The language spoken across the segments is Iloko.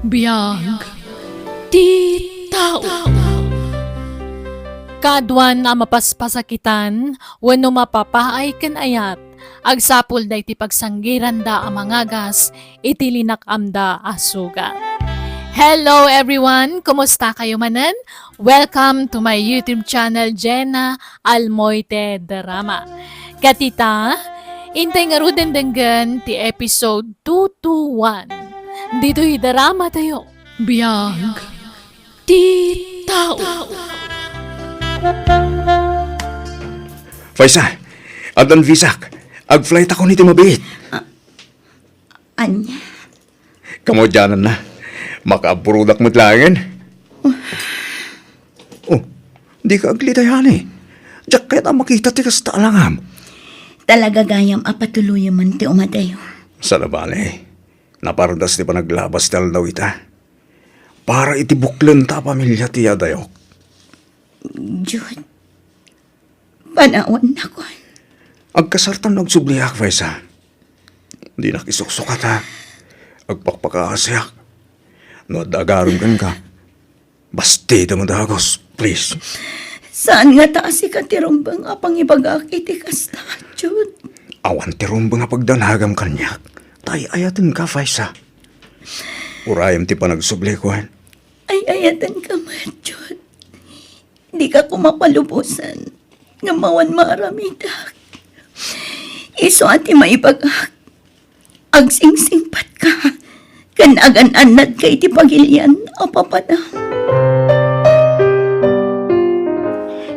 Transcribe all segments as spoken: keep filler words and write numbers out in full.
Biag ti tao. Kaduan a mapaspasakitan wenno mapapaay ken ayat, agsapul daytoy pagsanggiranda a mangagas iti linak-amda a sugat. Hello everyone! Kumusta kayo manen? Welcome to my YouTube channel, Jenna Almoite Drama. Ket ita, intay ngaruden denggen ti episode two two one. Ditoy drama tayo. Biag ti tao. Faisa, addan visak. Ag-flight ako niti mabiit. Ania? Kamaudiananna. Makaabroadak met laengen. Oh, dika aglidayani. Diak kayat a makita ti kasta a langam. Talaga gayam a patuloyem man ti umadayo. Saan a bale. Napardas ti panaglabas ti aldaw ita. Para iti buklenta a pamilia ti adayok. Jude, panawannakon. Agkasartan no agsubliak, Faisa. Dinak isuksukat, ha? Agpakpakaasiak. No adda agarem kenka, bastidem a dagus, please. Saan ngata a sika ti rumbeng a pangibagak iti kasta, Jude? Awan ti rumbeng a pagdanagam kaniak. Ta ay-ayatenka, Faisa. Urayem ti panagsublik, wen? Ay-ayatenka met, Jude. Dika koma palubosan nga awan maaramidak. Isu a ti maibagak, agsingsingpatka ken agan-annadka iti pagilian a papanam.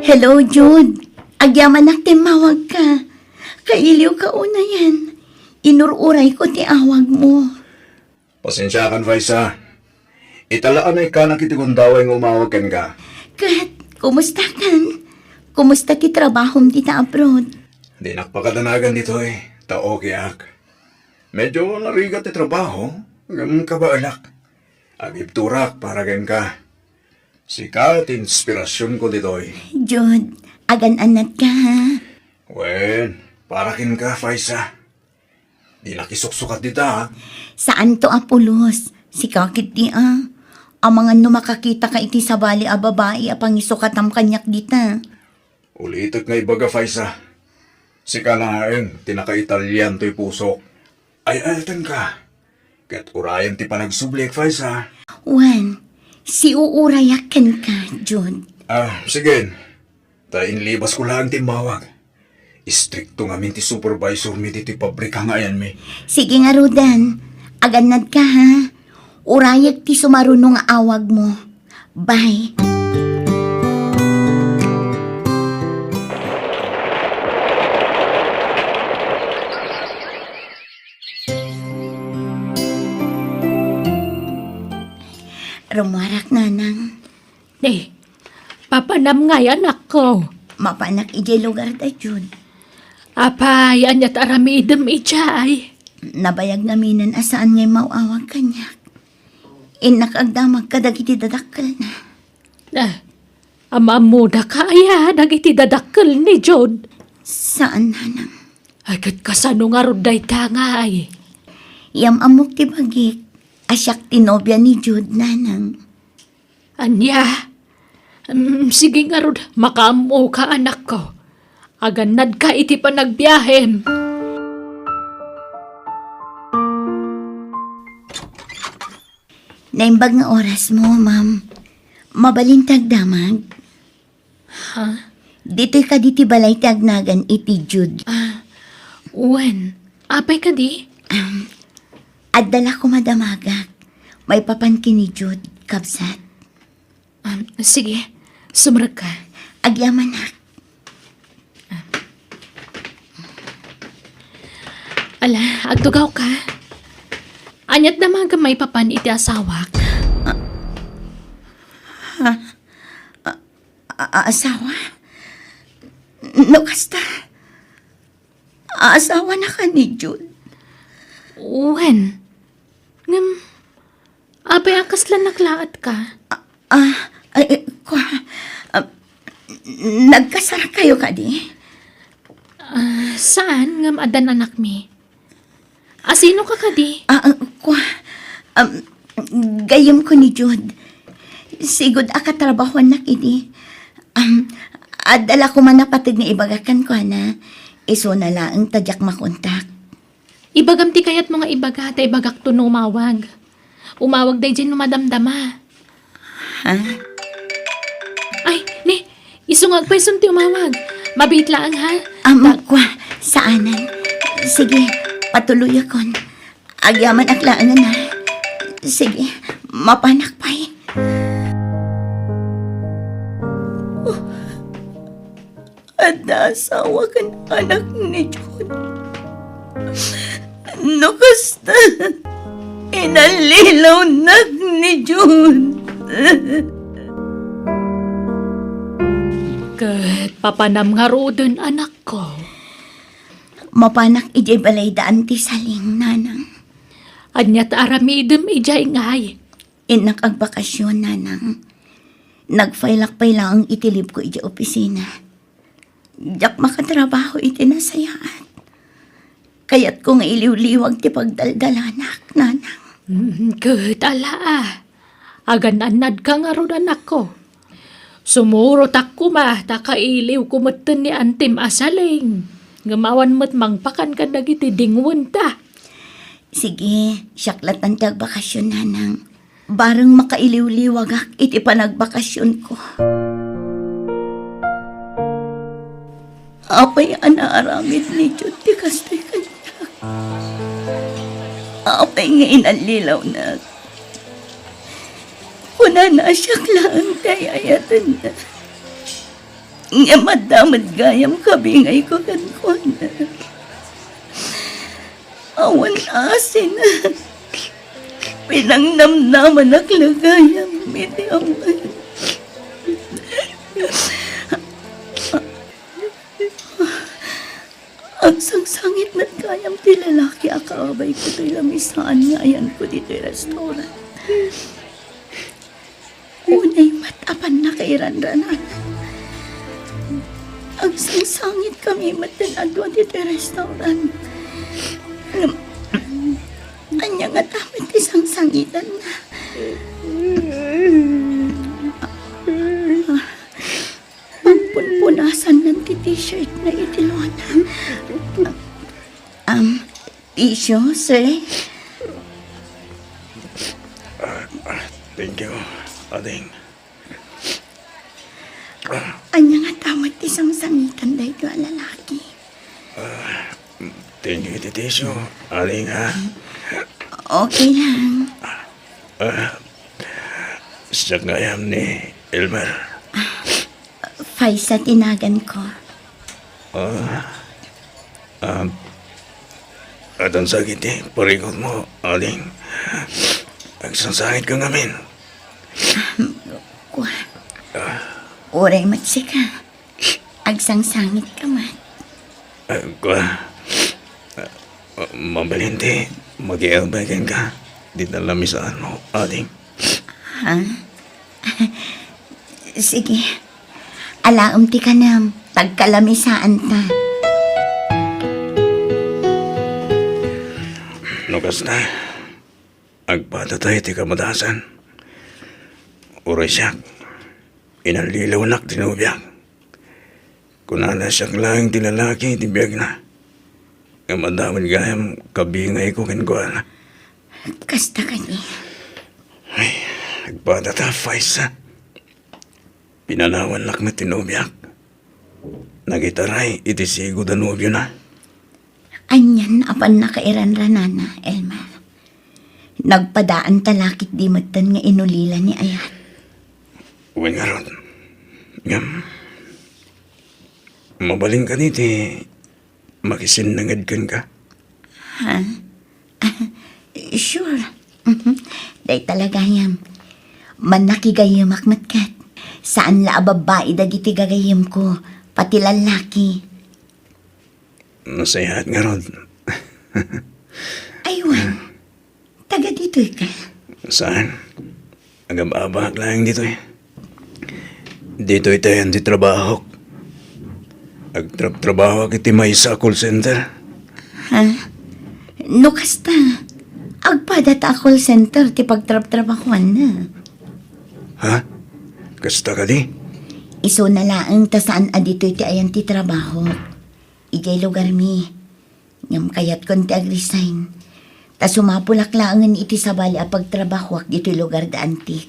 Hello, Jude. Agyamanak ta immawagka. Kailiwka unayen. Inur-urayko ti awagmo. Pasensiakan, Faisa. Ita la a naikkanak iti gundaway nga umawag kenka. Ket, kumustakan? Kumusta ti trabahom dita abroad? Dinak pakadanagan ditoy, ta okay ak. Medyo narigat ti trabaho, ngem kabaelak. Agibturak para kenka. Sika ti inspirasionko ditoy. Jude, agan-annadka, ha? Wen, para kenka, Faisa. Dinak isuksukat dita, ha? Saanto a pulos. Sika ketdi, a. Amangan no makakitaka iti sabali a babai a pangisukatam kaniak dita. Ulitek nga ibaga, Faisa. Sika laeng ti naka-Italian toy pusok. Ay-ayatenka. Ket urayem ti panagsublik, Faisa. Wen, siuurayak kenka, Jude. Ah, sige. Ta inlibasko laeng ti immawag. Istrikto ngamin ti supervisormi ditoy pabrika nga ayanmi. Sige ngaruden, agannadka, ha? Urayek ti sumaruno nga awagmo. Bye. Rummuarak, nanang. Eh, papanam ngay, anakko? Mapaanak idiay lugarda, Jude. Apay, ania ti aramidem idiay? Nabayag ngaminen a saan nga immaw-awag kaniak. Innak agdamag kadagiti dadakkelna. Ah, am-ammodaka aya dagiti dadakkel ni Jude? Saan, nanang. Ay, ket kasano ngarud dayta ngay? Yam-ammok ti bagik a siak ti nobia ni Jude, nanang. Ania? Mm, sige ngarud, makaammoka, anakko. Agannadka iti panagbiahem. Naimbag nga orasmo, ma'am. Mabalin ti agdamag? Ha? Ditoy kadi ti balay ti agnagan iti Jude. Ah, wen. Apay kadi? Um, adda la koma damagak. Maipapan ken ni Jude, kabsat. Um, sige. Sumrekka. Agyamanak. Ala, agtugawka. Ania ti damagem maipapan iti asawak? Ah, ha? A-, a-, asawa? No kasta, asawanaka ni Jude. Wen. Ngem, apay a kasla naklaatka? Ah, ah, ay, eh, kwa, ah, nagkasarakayo kadi? Ah, saan ngem addan anakmi? Asinoka kadi? Ah, ah, kwa, um, Gayyemko ni Jude. Sigud a katrabahuannak idi. Am, adda la koma napateg nga ibagak kenkuana. Isuna laeng ta diak makontak. Ibagam ti kayatmo nga ibaga, ta ibagakto no umawag. Umawag daydiay no madamdama. Ha? Ay, ni, isu nga agpayson ti umawag. Mabiit laeng, ha? Am, Ta- kua, saanen. Sige, patuloyakon. Agyamanak laengen, ha? Sige, mapanak pay. Adda asawa ken anak ni Jude. No kasta, inallilawnak ni Jude. Ket papanam ngaruden, anakko? Mapanak idiay balay da Auntie Saling, nanang. Ania ti aramidem idiay ngay? Innak agbakasyon, nanang. Nagfaylak pay laeng iti leave ko idiay opisina. Diak makatrabaho iti nasayaat. Kayatko nga iliwliwag ti pagdaldalanak, nanang. Mm, ket ala, a. Agan-annadka ngarud, anakko. Sumurotak koma ta kailiwko metten ni Antim a Saling. Ngem awan met mangpakan kadagiti dingwenta. Sige, siak latan ti agbakasyon, nanang. Bareng makailiwliwagak iti panagbakasyonko. Apay a naaramid ni Jude ti kastoy kaniak? Apay nga inallilawnak? Kunana a siak laeng ti ay-ayatenna. Ngem adda met gayam kabingayko kenkuana. Awan asin. Pinangnamnamanak la gayam iti awan. Agsangsangit met gayam ti lalaki a kaabayko toy lamisaan nga ayanko ditoy restaurant. Unay met apan nakairanranan. Agsangsangitkami met ti adua ditoy restaurant. Ngem, ania ngata met ti sangsangitanna? Pagpunpunasanna ti t-shirt na iti lona. Um, Tissue, sir? Ah, ah, thank you, ading. Ania ngata met ti sangsangitan daytoy a lalaki? Ah, thank you iti tissue, ading, ha? Okay lang. Ah, siak gayam ni Elmer. Faisa ti naganko. Ah, ah, addan sakit ti parikutmo, ading. Agsangsangitka ngamin. Kua. Uray met sika. Agsangsangitka met. Ah, kua. Ah, mabalin ti makielbay kenka. Dita lamisaanmo, ading. Ha? Sige. Alaem ti kanem, tagkalamisaanta. No kasta, agpadatay ti kamadasan. Uray siak, inallilawnak ti nobiak. Kunana, siak laeng ti lalaki ti biagna. Ngem adda met gayam kabingayko kenkuana. Kasta kadi. Ay, agpadata, Faisa. Pinanawannak met ti nobiak. Nagitaray iti sigud a nobiona. Anian a pannakairanranana, Elmer? Nagpadaan ta la ketdi metten nga inulila ni Ayat. Wen ngarud. Ngem, mabalin kadi ti makisinnanged kenka? Ha? Sure. Mhm. Dayta la gayam. Mannakigayyemak met ket. Saan la a babbai dagiti gagayyemko, pati lallaki. Nasayaat ngarud. Ay, wen. Taga ditoy ka? Saan? Agab-abaak laeng ditoy. Ditoy tayan ti trabahok. Agtrabtrabahoak iti maysa a call center. Ha? No kasta, Agpada ta a call center ti pagtrabtrabahuanna. Ha? Kasta kadi? Isuna laeng ta saan a ditoy ti ayan ti trabaho. Idiay lugarmi. Ngem kayatkon ti agresign. Ta sumapulak laengen iti sabali a pagtrabahuak ditoy lugar da Antique.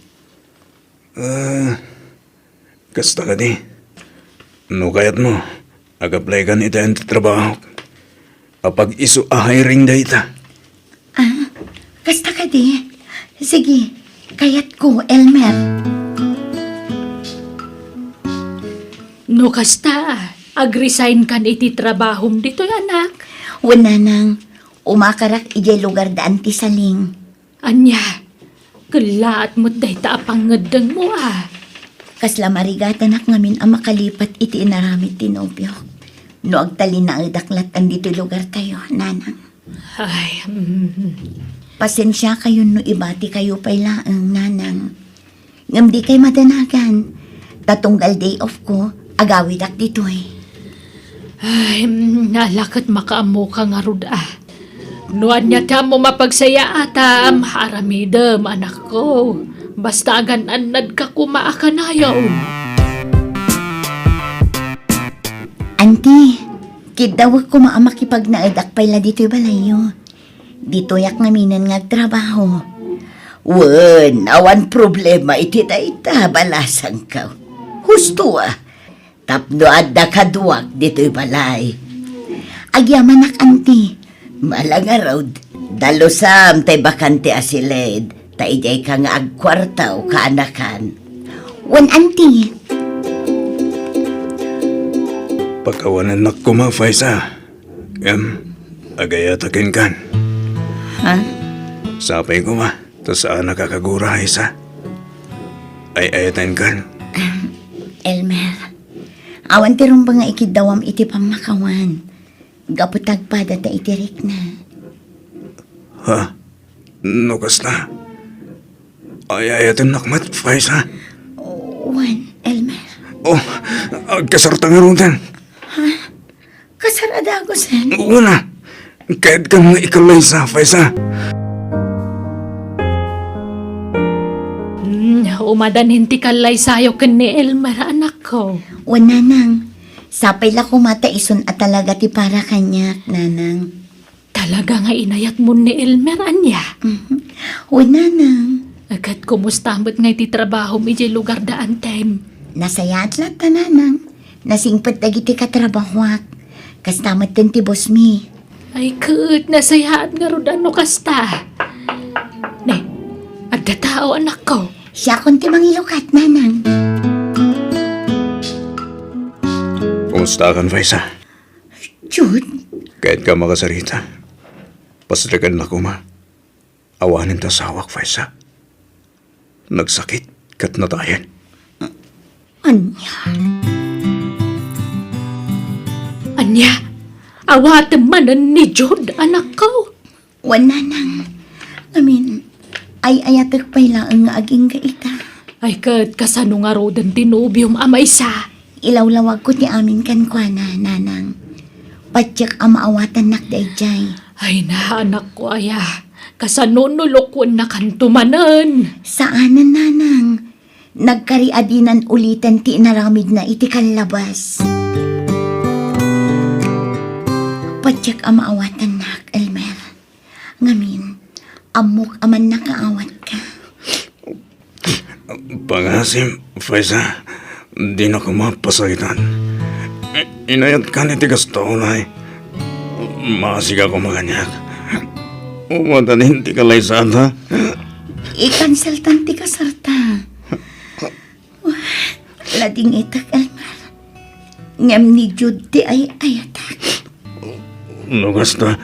Ah, kasta kadi. No kayatmo, ag-apply-kan iti ayan ti trabaho. Apag-isu a hiring dayta. Ah, kasta kadi? Sige, kayatko, Elmer. No kasta, agresign-kan iti trabahom ditoy, anak? Wen, nanang, umakarak idiay lugar da Anti Saling. Ania, kellaat met dayta a pangngeddengmo a? Kasla marigatanak ngamin a makalipat iti inaramid ti nobiok. No agtalinaedak lattan ditoy lugartayo, nanang. Ay, mm. Pasensiakayon no ibatikayo pay laeng, nanang. Ngem dikay madanagan. Ta tunggal day off ko, agawidak ditoy. Ay, mm, ala ket makaammoka ngarud a. No ania ti ammom a pagsayaatam, aramidem, anakko. Basta agan-annadka koma a kanayon. Anti, kiddawek koma a makipagnaedak pay la ditoy balayyo. Ditoyak ngaminen nga agtrabaho. Wen, awan problema iti dayta, balasangko. Husto a. Tapno adda kaduak ditoy balay. Agyamanak, anti. Mala ngarud, dalusam tay bakante a siled, ta idiayka nga agkuarta o kaanakan. Wen, anti. Pakawanennak koma, Faisa. Ngem, agayatak kenkan. Ha? Sapay koma, ta saanak a kagura, Faisa. Ay-ayatenkan. Elmer, awan ti rumbeng nga ikiddawam iti pammakawan. Gapu ta agpada ta iti rikna. Ha? No kasta, ay-ayatennak met, Faisa? Wen, Elmer. Oh, agkasarta ngaruden. Ha? Kasar a dagusen? Wen a. Kayatkan nga ikallaysa, Faisa. Hmm, umadanin ti kallaysayo ken ni Elmer, anakko. Wen, nanang. Sapay la koma ta isun a talaga ti para kaniak, nanang. Talaga nga inayatmon ni Elmer, ania? Mhm. Wen, nanang. Ket kumusta met ngay ti trabahom idiay lugar da Antem? Nasayaat latta, nanang. Nasingpet dagiti katrabahoak. Kasta metten ti bossmi. Ay, ket nasayaat ngarud a no kasta. Ne, adda tao, anakko. Siakon ti mangilukat, nanang. Kumustakan, Faisa? Jude? Kayatka makasarita. Pasrekannak koma. Awanen ti asawak, Faisa. Nagsakit ket natayen. Ania? Ania? Awatem manen ni Jude, anakko? Wen, nanang. Amin, ay-ayatek pay laeng nga agingga ita. Ay, ket kasano ngaruden ti nobiom a maysa? Ilawlawagko ti amin kenkuana, nanang. Patiek a maawatannak daydiay. Ay na, anakko aya. Kasano no lokuennakanto manen? Saanen, nanang. Nagkariadinan uliten ti inaramidna iti kallabas. Patiek a maawatannak, Elmer. Ngamin, ammok a mannakaawatka. Pangasim, Faisa, dina koma pasakitan. I-, inayatkan iti gasto, unay. Maasika koma kaniak. Umadanin ti kalaysata. I-canceltan ti kasarta. Ladingitak, Elmer. Ngem ni Jude ti ay-ayatak. No kasta,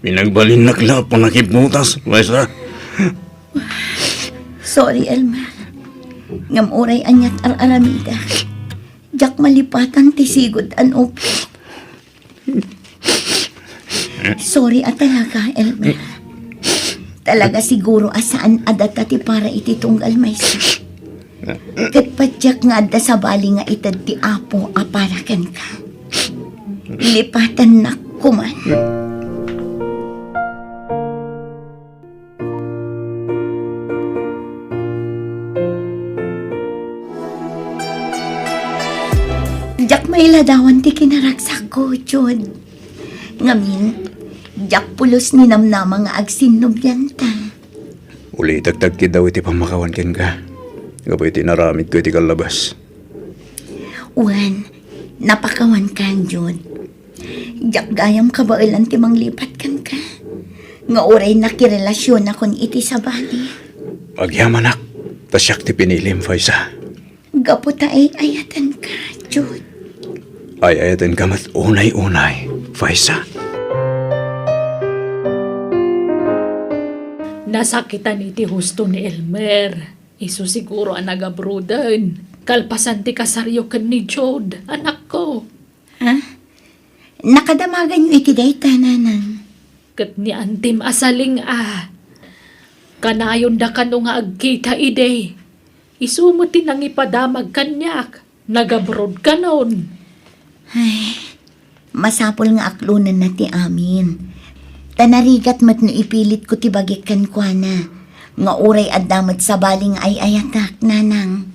pinagbalinnak la a pannakibutas, Faisa. Sorry, Elmer. Ngem uray aniat ar-aramidak, diak malipatan ti sigud a nobio. Sorry a talaga, Elmer. Talaga siguro a saan a data ti para iti tunggal maysa. Ket patiek nga adda sabali nga ited ti Apo a para kenka. Lipatannak koman. Diak mailadawan ti kinaragsakko, Jude. Ngamin, diak pulos ni namnama nga agsinnobianta. Ulitek ti agkiddaw iti pammakawan kenka gapu iti inaramidko iti kallabas. Wen, napakawankan, Jude. Diak gayam kabaelan ti manglipat kenka, nga uray nakirelasionakon iti sabali. Agyamanak, ta siak ti pinilim, Faisa. Gapu ta ay-ayatenka, Jude. Ay-ayatenka met unay-unay, Faisa. Nasakitan iti husto ni Elmer. Isu siguro a nagabruden. Kalpasan ti kasaryo ken ni Jude, anakko. Ha? Nakadamaganyo iti dayta, Nanang? Ket ni Antim a saling a. Kanayonda kano nga agkita idi. Isu met ti nangipadamag kaniak. Nagabrod kanon. Ay, masapul nga aklonenna ti amin. Ta narigat met no ipilitko ti bagik kenkuana, nga uray adda met sabali nga ay-ayatak, Nanang.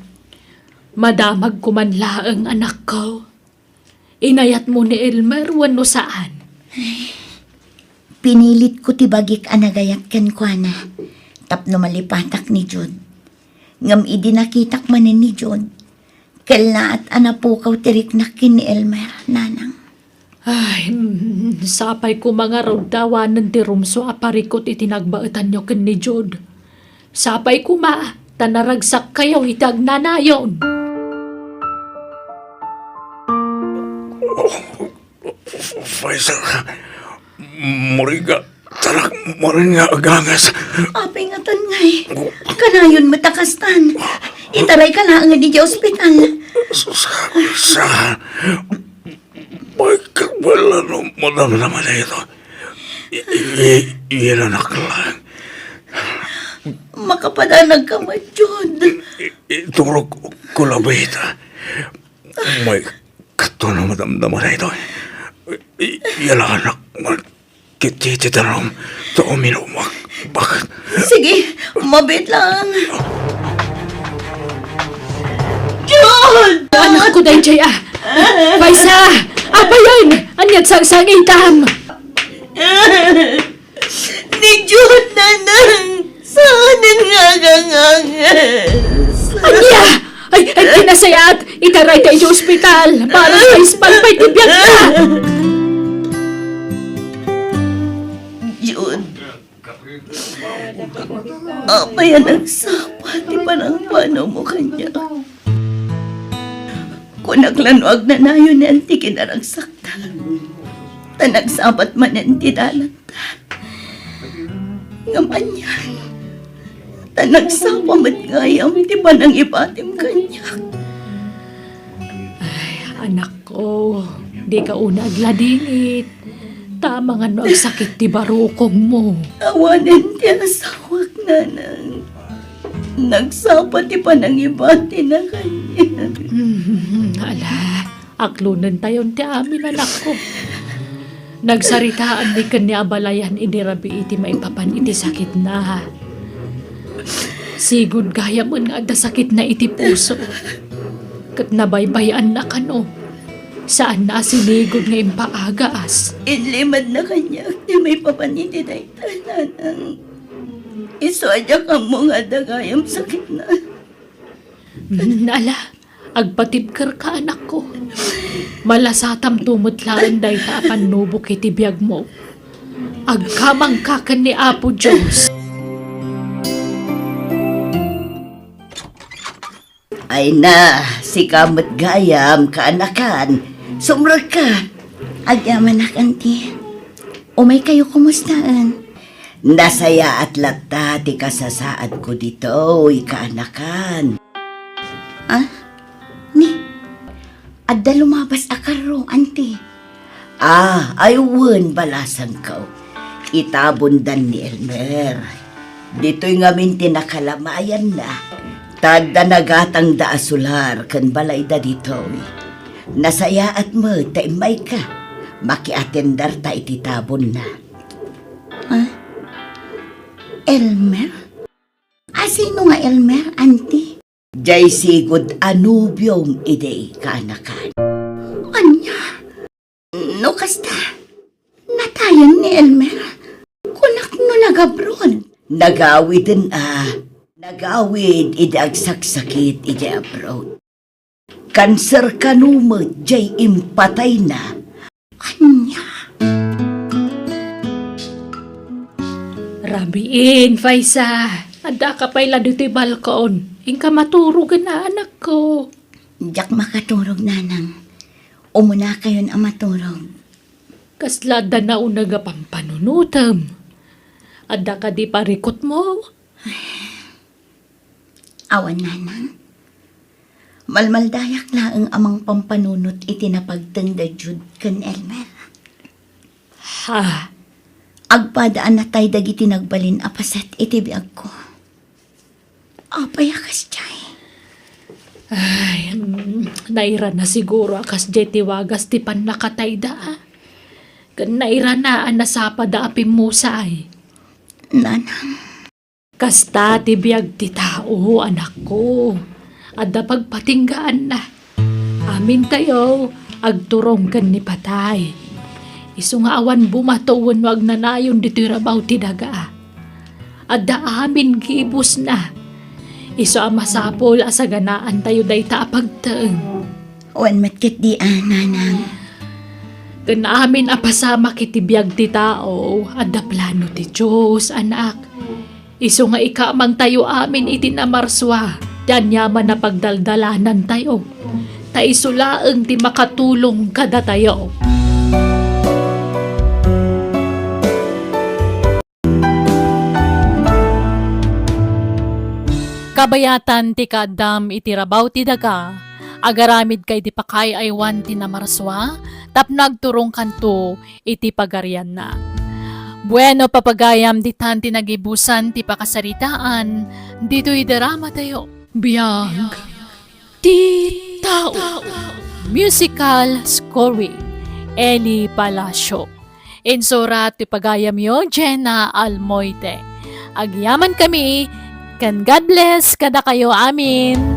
Madamagko man laeng, anakko. Inayatmo ni Elmer wenno saan? Pinilitko ti bagik a nagayat kenkuana tapno malipatak ni Jude. Ngem idi nakitak manen ni Jude, kellaat a napukaw ti riknak ken ni Elmer, Nanang. Ay, mm, sapay koma ngarud ta awanen ti rumsua a parikut iti nagbaetanyo ken ni Jude. Sapay koma ta naragsak kayo iti agnanayon. Faisal, muriga, tanak, marin nga agangas. Apay ngatan ngay? Kanayon met a kastan. Itarayka laeng iti ospital. Sa, sa, Baik ka pala no madamdama na ito. I, i, iyanak lang. Makapadanag ka met, Jude. I, iturog ko labita. May kato na madamdama na ito. I, iyalanak man. Kiti ti darum, to uminumak. Bakit? Sige, mabit lang. Jude! Anakko daydiay a. Faisa! Apayen! Ania't sangsangitam? Ni Jude, Nanang! Saanen nga agangas? Ania? Ay, ay, kinasayat! Itarayta iti ospital! Para sa ispalpay ti biagna! Jude, apay a nagsapa ti panangpanawmo kaniak? Kunak la no agnanayon ni Auntie kinaragsakta. Ta nagsabat manen ti dalan. Ngem anian, ta nagsapa met gayam ti panangibatim kaniak. Ay, anakko, dika unay agladingit. Ta amangan no agsakit ti barukongmo. Awanen ti asawak, Nanang. Nagsapa ti panangibatina kaniak. Hmm, ala, aklonentayon ti amin, anakko. Nagsaritaan ni ken ni abalayan idi rabii ti maipapan iti sakitna. Sigud gayamen nga adda sakitna iti puso. Ket nabaybay-anna kano. Saanna a sinigud nga impaagaas. Inlimadna kaniak ti maipapan iti dayta, Nanang. Isu a diak ammo nga adda gayam sakitna. Mm, ala, agpatibkerka, anakko. Malasatamto met laeng dayta a pannubok iti biagmo. Agkamangka ken ni Apo Dios. Ay na, sika met gayam, kaanakan. Sumrekka. Agyamanak, Auntie. Umay kayo, kumustaen? Nasayaat latta ti kasasaadko ditoy, kaanakan. Ah? Ni? Adda lumabas a karro, Auntie. Ah, ay wen, balasangko. Itabondan ni Elmer. Ditoy ngamin ti nakalamayanna. Ta adda nagatangda a solar ken balayda ditoy. Nasayaat met ta immayka. Makiatendarta iti tabonna. Ah? Elmer? A, sino nga Elmer, Auntie? Jay sigud a nobiom idi, kaanakan. Kasta, natayen ni Elmer. Kunak no nagabroad. Nagawiden a. Nagawid idi agsaksakit idiay abroad. Kanser kano met jay impatayna. Ania? Rabiin, Faisa. Adda ka pay la ditoy balkon. Inka maturog a, anakko. Diak makaturog, nanang. Umunakayon a maturog. Kasla adda nauneg a pampanunotem? Adda kadi parikutmo? Awan, nanang. Malmaldayak laeng a mangpampanunot iti napagteng da Jude ken Elmer. Ha? Agpada a natay dagiti nagbalin a paset iti biagko. Apay a kasdiay? Ay, mm, nairana siguro a kasdiay ti wagas ti pannakatayda, a. Ken nairana a nasapada a pimmusay. Nanang. Kasta ti biag ti tao, anakko. Adda pagpatinggaanna. Amintayo, agturong ken ni patay. Isu nga awan bumato wenno agnanayon ditoy rabaw ti daga. Adda amin gibusna. Isu a masapul a saganaantayo dayta a pagteng. Wen met ketdi a, nanang. Ken amin a pasamak iti biag ti tao, adda plano ti Dios, anak. Isu nga ikamangtayo amin iti namarsua ti aniaman a pagdaldalanantayo, ta isu laeng ti makatulong kadatayo. Kabayatan ti kaaddam iti rabaw ti daga, agaramidka iti pakaay-aywan ti namarsua tapno agturongkanto iti pagarianna. Bueno, papagayam, ditan ti nagibusan ti pakasaritaan ditoy dramatayo. Biag ti tao. Musical scoring, Eli Palacio. Insurat ti pagayamyo, Jenna Almoite. Agyamankami, ken God bless kadakayo amin.